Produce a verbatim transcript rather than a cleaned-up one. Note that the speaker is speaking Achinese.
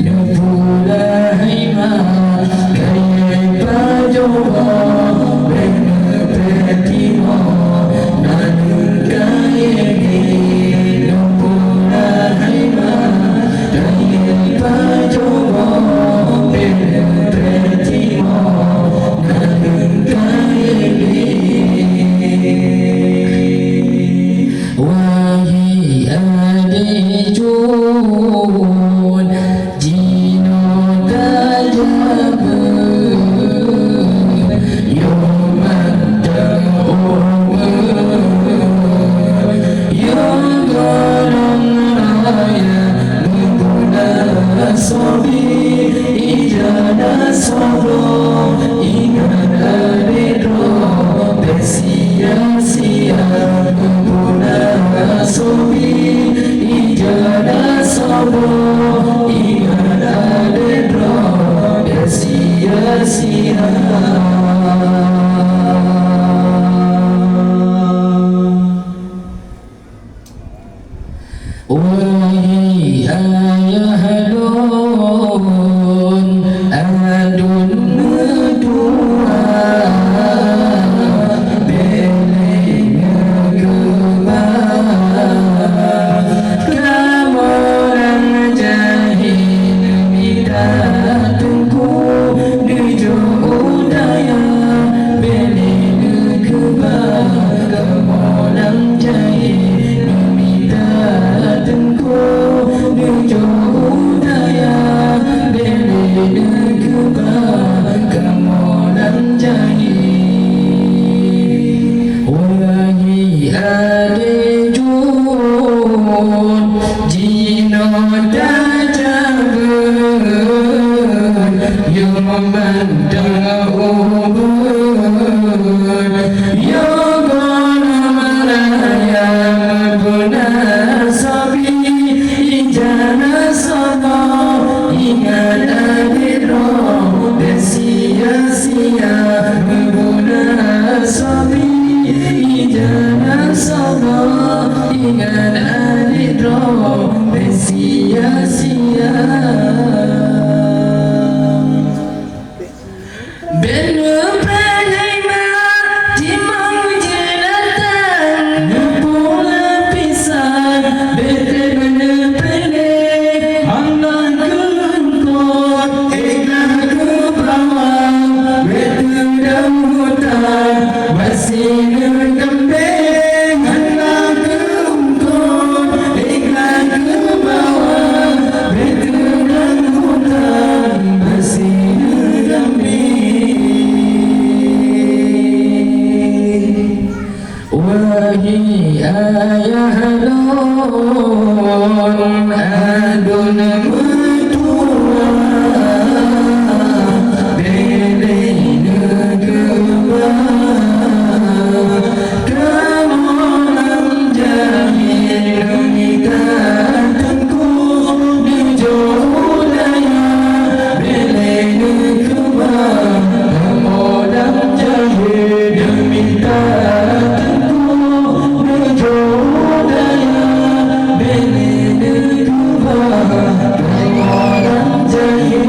Neupula hai ma, kayée pajoh boh, bèk neupreh timoh, na leueng kayée bri. Neupula hai ma, kayée pajoh boh, bèk neupreh timoh, na leueng kayée bri. Wahé adék jun, jinoe tajak beuet, yoh mantong umeue, yoh gohlom raya meuguna sobi, ija na sobo, ingat adék droe, bèk sia-sia meuguna sobi, ija na sobo, ingat adék droe, bèk sia-sia. Wahé ayah lôn, aduen meutuah, bèk lé neukeubah. Kamoe nyang jahé neumita teungku, neujok u dayah, bèk lé neukeubah. Kamoe nyang jahé neumita teungku, neujok u dayah, bèk lé neukeubah. Kamoe nyang jahé. Wahé adék jun, jinoe tajak beuet, yoh mantong ubeut, yoh gohlom raya meuguna sobi, ija na sobo, ingat adék droe, bèk sia-sia meuguna sobi, ija na sobo, ingat adék droe, bèk sia-sia. Bèk neupreh hai ma, timong jeulatang, neupula pisan, bèk lé neupreh lé. Hana keuh eungkôt, ék na keuh bawang, bèk teudong hutan, bak sineuk gambée. Hana keuh eungkôt, ék na keuh bawang, bèk teudong hutan, bak sineuk gambée. Wahé ayah lôn, aduen meutuah, bèk lé neukeubah. Kamoe nyang jahé neumita teungku, neujok u dayah, bèk lé neukeubah. Kamoe nyang jahé neumita teungku, neujok u dayah, bèk lé neukeubah. Kamoe nyang jahé.